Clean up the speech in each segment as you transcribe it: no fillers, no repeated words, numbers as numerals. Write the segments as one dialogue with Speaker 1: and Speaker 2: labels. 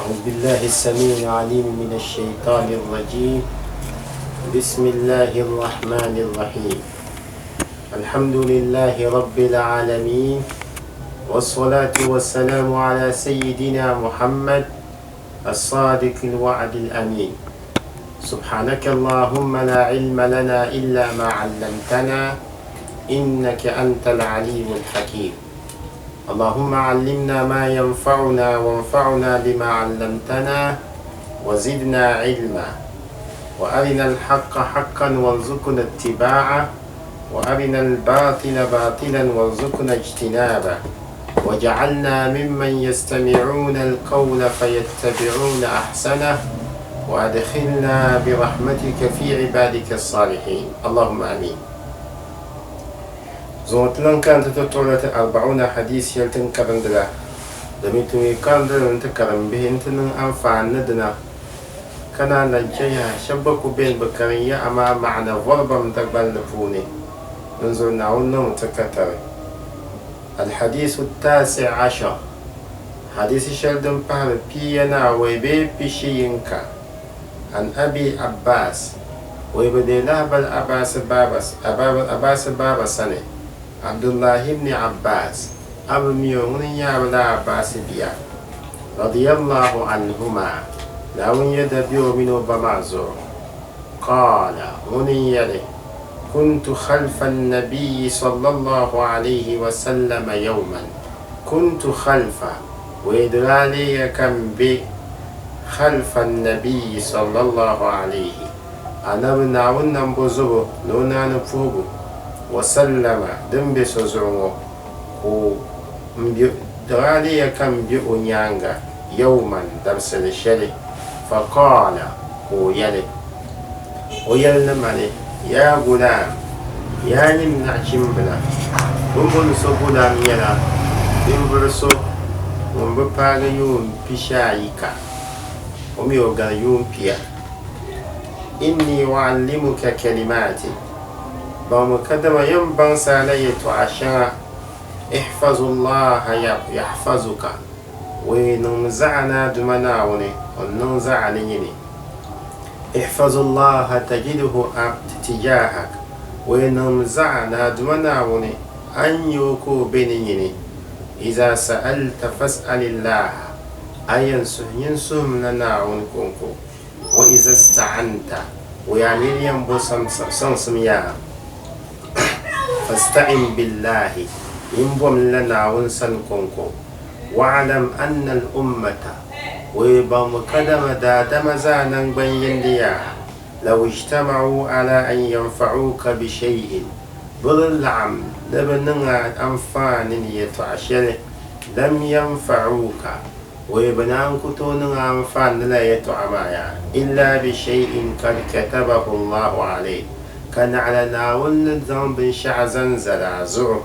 Speaker 1: أعوذ بالله السميع العليم من الشيطان الرجيم بسم الله الرحمن الرحيم الحمد لله رب العالمين والصلاة والسلام على سيدنا محمد الصادق الوعد الأمين سبحانك اللهم لا علم لنا إلا ما علمتنا إنك أنت العليم الحكيم اللهم علمنا ما ينفعنا وانفعنا بما علمتنا وزدنا علما وأرنا الحق حقا وارزقنا اتباعه وأرنا الباطل باطلا وارزقنا اجتنابه وجعلنا ممن يستمعون القول فيتبعون أحسنه وأدخلنا برحمتك في عبادك الصالحين اللهم آمين. Zuŋɔ ti lan kana ti ti tuɣila ti Arbauna Hadith shɛli ti ni karindi la, domin ti mi karindi li mi ti karim bihi nti niŋ anfaani ni dina, ka naan lan chɛ yaha shɛba gba ku beni bi karim ya amaa maana vɔribam Dagbanli puuni. Dinzuɣu Naawuni niŋmi ti katari. Al-Hadithu Tasi Ashar, Hadisi shɛli din pahiri piya ni awɔi bee pishi yinka, An Abi Abbas, o yi bi deei lahibali Abaasi baaba sani, Abdullahi ibn Abbas, a bi mi o, ŋuni n-nyɛ Abdullah Abbas bia, radiyallahu anhuma, Naawuni yɛda be o mini o ba maa zuɣu, qaala, ŋuni n-yɛli, Kuntu khalfa an-nabiyyi sallallahu alayhi wa sallama yawman, kuntu khalfa, wee di daa leeya ka m be khalfa an-nabiyyi sallallahu alayhi, Anabi Naawuni nambo zubu ni o naani puhigu, wa sallama din be so zuɣu ŋɔ, ka o m be di daa leeya ka m be o nyaaŋa yawman dabisili shɛli, fa qaala ka o yɛli. O yɛli ni mani, Yaa Gulaam, yaa nyini naɣichimbila! Bɛ ni booni so Gulaam nyɛla ninvuɣ so ŋun bi paagi yuun pishiayika, o mi o gari yuun pia. Inni uallimuka kalimaatin, baŋmi kadama yɛn baŋsi a la yɛtɔɣa shɛŋa, Ihfazullaha yahfazuka, wee niŋmi zaɣa ni a Duuma Naawuni, o ni niŋ zaɣa ni nyini. Ihfazullaha tajidhu tijahak, wee niŋmi zaɣa ni a Duuma Naawuni, a ni nya o ka o be ni nyini. Iza sa'alta fas'alillaha, a yɛn suhi nyin suhim la Naawuni kɔŋko. Wa iza sta'anta, wee a nini yɛn bo sɔŋsim yaa, fasta'in billahi, nyin bom li la Naawuni sani kɔŋko. Wa'alam anna al-ummata, Wee baŋmi kadama daadama zaa naŋgban yindi yaa, law ijtama'u ala an yanfa'uka bi shay'in, bɛ di laɣim ni bɛ niŋ a anfaani ni yɛtɔɣa shɛli, lam yanfa'uka, wee bɛ naan ku tooi niŋ a anfaani ni lala yɛtɔɣa maa yaa, illa bi shay'in kad katabahu Allahu alayk, ka naɣila Naawuni ni zaŋ binshɛɣu zaŋ zali a zuɣu.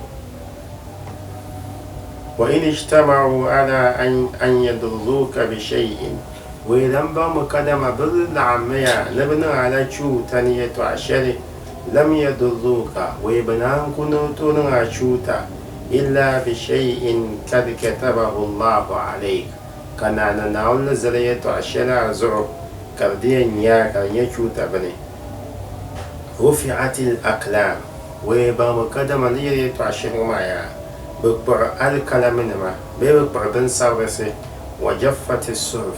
Speaker 1: Wa in ijtama'u ala an yadurruka bi shay'in, wee lan baŋmi kadama bɛ di laɣimmi ya ni bɛ niŋ a la chuuta ni yɛtɔɣa shɛli, lam yadurruka, wee bɛ naan ku ni tooi niŋ a chuuta, illa bi shay'in kad katabahu Allahu alayk, ka naana Naawuni ni zali yɛtɔɣa shɛli a zuɣu ka di di yɛn nyɛ a ka di nyɛ chuuta bini. Rufi'atil aqlam. Wee baŋmi kadama ni yɛli yɛtɔɣa shɛli ŋɔ maa yaa, bɛ kpuɣi alikalaminima bee bɛ kpuɣi binsabirisi, wa jaffati suhuf,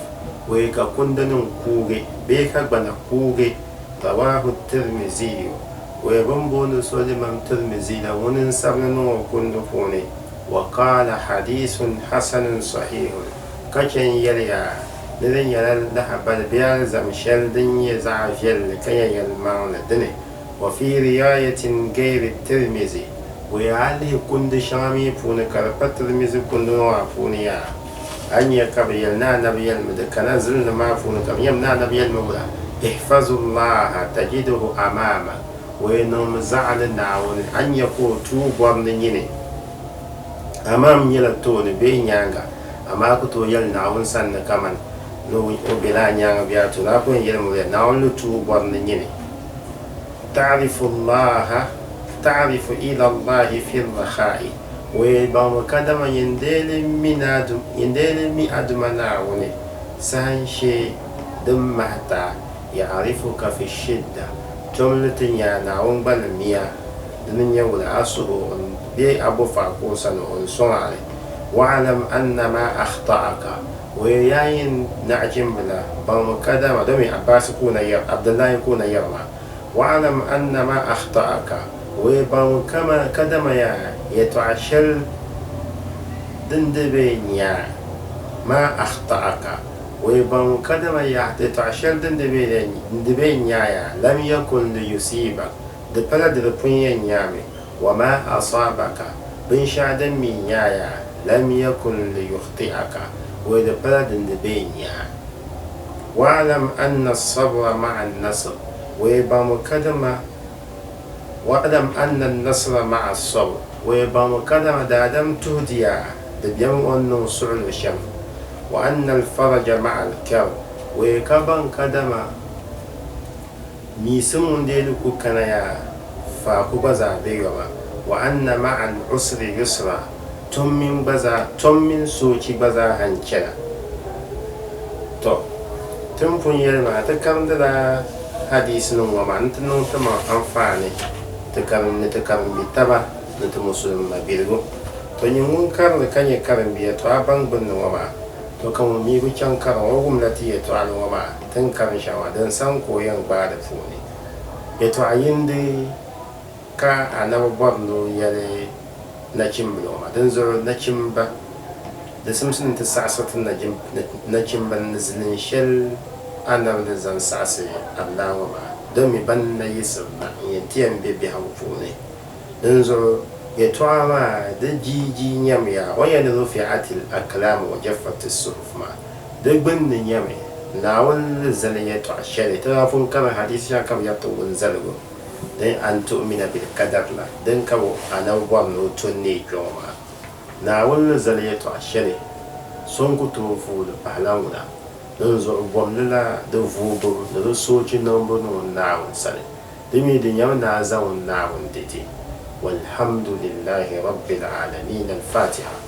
Speaker 1: wee ka kundinim kuugi bee ka gbana kuugi, Rawahu Tirmiziyu, wee bɛ ni booni so Limam Tirmizi la ŋuni n-sabi li niŋ o kundi puuni, wa qaala hadiisun hasanun sahihun, ka chɛ n-yɛli yaa ni di nyɛla lahabali bee alizam shɛli din nyɛ zaɣ viɛlli ka nyɛ yɛlimaŋli dini. Wa fi riwaayatin gayri Tirmizi, wee a lihi kundi shɛŋa mi puuni ka di pa Tirmizi kundi ŋɔ maa puuni yaa, a ni nya ka bɛ yɛli ni Anabi yɛlimi di kana zilinli maa puuni ka bɛ nyami ni Anabi yɛlimi wula, Ihfazullaha tajiduhu amamak, wee niŋmi zaɣa ni Naawuni, a ni nya ka o tuui bɔri ni nyini. Amaam nyɛla tooni bee nyaaŋa, amaa a ku tooi yɛli Naawuni sani ni kaman ni o bela a nyaaŋa bee a tooni, a ku yɛn yɛlimi wula, Naawuni ni tuui bɔri ni nyini. Ta'rifu Allaha, ta'rifu ila Allahi fi r-rakhaa'i, wee baŋmi kadama nyin deei li mi a Duuma Naawuni Saha n-she din mahi ti a, ya'rifuka fi shidda, tom ni ti nya a Naawuni gba ni mi a, dini n-nyɛ wula a suhu o ni be a bo faako o sani o ni sɔŋ a li. Wa'lam anna ma akhta'aka, o yɛn yaa nyin naɣichimbila, baŋmi kadama, domi Abbasi ka o na yɛri, Abdullahi ka o na yɛri maa. Wa'lam anna ma akhta'aka, o yɛn baŋmi kama kadama yaa yɛtɔɣa shɛli din di be nya ma akhta'aka, o yɛn baŋmi kadama yaa yɛtɔɣa shɛli din di be nya yaa lam yakun liyusibak, Di pala di di pun yɛn nyami, wa maa asaabaka, binshɛɣu din mi nya ya, lam yakun liyukhti'aka, wee di pala din di bee nya. Wa'alam anna as-sabra ma'a an-nasr, wee baŋmi kadama, wa'alam anna an-nasra ma'a as-sabr, wee baŋmi kadama daadam tuhidiya di bemi o ni niŋ suɣilo shɛm, wa anna al-faraja ma'a al-karb, wee ka baŋ kadama. Miisim ŋun dee ni ku kana yaa, faako gba zaa be yoma. Wa anna ma'al usri yusra, tom mini gba zaa, tom mini soochi gba zaa ha n-chana. Tɔ! Ti ni pun yɛli maa, ti karimdila hadiisinim ŋɔ maa ni ti niŋ ti maŋ anfaani ti karim ni ti karimbi taba ni ti musulim mabiligu. Tɔ! Nyin ŋun karili ka nyɛ karimbia, tɔ a baŋ gbunni ŋɔ maa. Tɔ! Ka ŋun mi bi chaŋ karim, o wumla ti yɛtɔɣili ŋɔ maa. Ti ni karim shɛŋa maa, din sani ka o yɛn gbaai di puuni. Yɛtɔɣa yindi ka anabi bɔri ni o yɛli nachimbila ŋɔ maa, dinzuɣu nachimba, di simsi ni ti saɣisiri ti nachimba ni zilin shɛli anabi ni zaŋ saɣisi Allah ŋɔ maa, din mi ban na yiɣisiri na n-yɛn ti yɛn be biɛhigu puuni. Dinzuɣu yɛtɔɣa maa di jiijii nyamiya o ni yɛli ni rufi'atil aklaam wa jaffatis suhuf maa. Di gbunni nyɛmi, Naawuni ni zali yɛtɔɣ shɛli ti daa pun karim hadiisi shɛŋa ka bɛ yɛri ti wunzaligu din an tu'mina bil qadar la, din ka bɛ anabi bɔri ni o to n-neei kpe ŋɔ maa. Naawuni ni zali yɛtɔɣ shɛli, so n-ku tooi vuui li pahila ŋuna. Dinzuɣu bom li la di vuubu ni di soochi niŋbu ni ŋun Naawuni sani. Di mi di nyɛmi ni a zaŋ ŋun Naawuni dɛde. Walhamdu lillahi Rabbil aalamiin Al-Fatiha.